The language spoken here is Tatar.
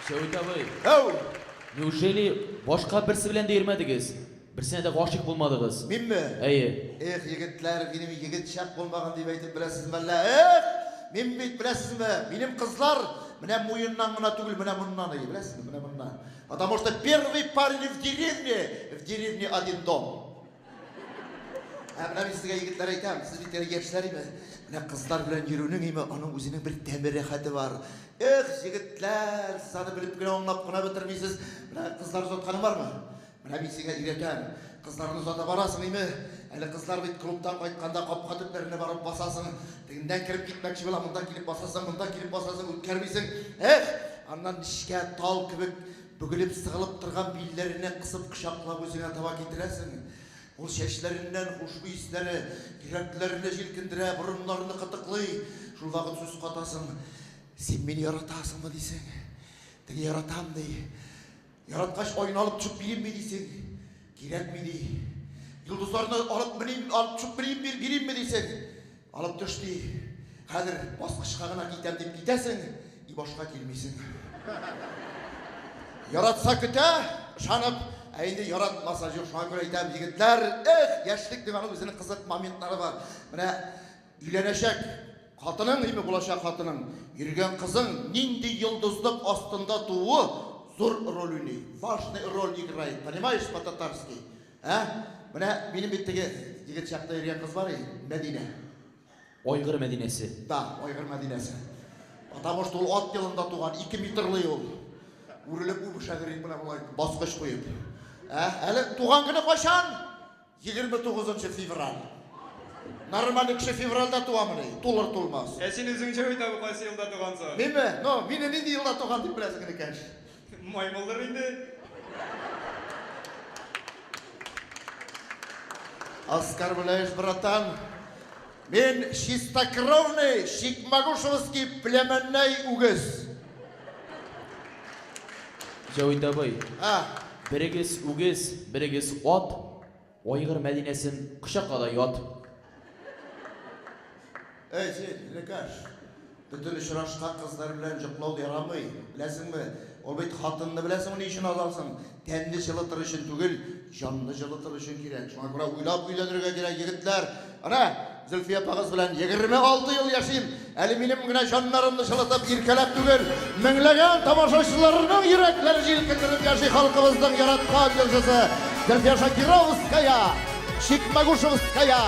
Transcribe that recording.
Җәвит абый. Әү! Неужели башка берсе белән дә йөрмәдегез? Берсенә дә гашыйк булмадыгыз? Минме? Әйе. Эх, егетләр, минем егет чак булмаган дип әйтеп беләсезме әллә? Эх! Мин бит, беләсезме, минем кызлар менә муеннан гына түгел, менә моннан, әйе, беләсезме, менә моннан. Потому что первый парень в деревне, в деревне один дом. Ә менә мин сезгә, егетләр, әйтәм, сез бит әле яшьләр име? Менә кызлар белән йөрүнең име, аның үзенең бер тәме рәхәте бар. Эх, егетләр, сез аны белеп кенә, аңлап кына бетермисез. Менә кызлар озатканың бармы? Менә мин сиңа өйрәтәм. Кызларны озата барасың име? Әле кызлар бит клубтан кайтканда капка төпләренә барып басасың. Тегендән кереп китмәкче була, монда килеп басасың, монда килеп басасың, үткәрмисең. Эх, аннан нечкә тал кебек Бөгелеп, сыгылып торган билләреннән кысып кочаклап үзеңә таба китерәсең. Ул чәчләреннән хушбуй исләре йөрәкләрне җилкендерә, борыннарны кытыклый. Шулвакыт сүз катасың, Син мине яратасыңмы? дисең. Теге яратам, ди. Яраткач, айны алып төшеп биримме? дисең. Кирәкми, ди. Йолдызларны алып меним, алып төшеп меним, биримме? дисең. Алып төш, ди. Хәзер баскычка гына китәм дип китәсең, и башка килмисең. Яратса көтә, ышанып, ә инде яратмаса юк. Шуңа күрә әйтәм, егетләр, эх, яшьлек дип аның үзенең кызык моментлары бар. Менә өйләнәчәк хатының, име булачак хатының, йөргән кызың нинди йолдызлык астында тууы зур роль уйный. Важный роль играет, понимаешь, по-татарски? Ә? Менә минем бит теге егет чакта йөргән кыз бар иде, Мәдинә. Айгыр Мәдинәсе. Да, Айгыр Мәдинәсе. Потому что ул ат елында туган, 2 метрлы ул. Үрелеп үбешәдер инде менә болай баскыч куеп. Ә, әле туган көне кайчан? 29 февраль. Нормальный кеше февральдә туамыни? Тулыр тулмас. Ә син үзең Җәвит абый кайсы елда тугансың? Минме? Ну, мине нинди елда туган дип беләсең, энекәш? Маймылдыр инде. Оскорбляешь, братан. Мин чистокровный чикмагушевский племенной үгез. Җәвит абый. А. Берегез үгез, берегез ат. Айгыр Мәдинәсен кочакла да ят. Әй, син, энекәш, бөтен очрашкан кызлар белән җоклау ярамый, беләсеңме? Ул бит хатынны беләсеңме ни өчен аласың? Тәнне җылытыр өчен түгел, җанны җылытыр өчен кирәк. Шуңа күрә уйлап өйләнергә кирәк, егетләр. Әнә, Зөлфия апагыз белән 26 ел яшим. Әле минем генә җаннарымны җылытып, иркәләп түгел, меңләгән тамашачыларның йөрәкләрен җилкендереп яши халкыбызның яраткан җырчысы Зөлфия Шакировская, Чикмагушевская.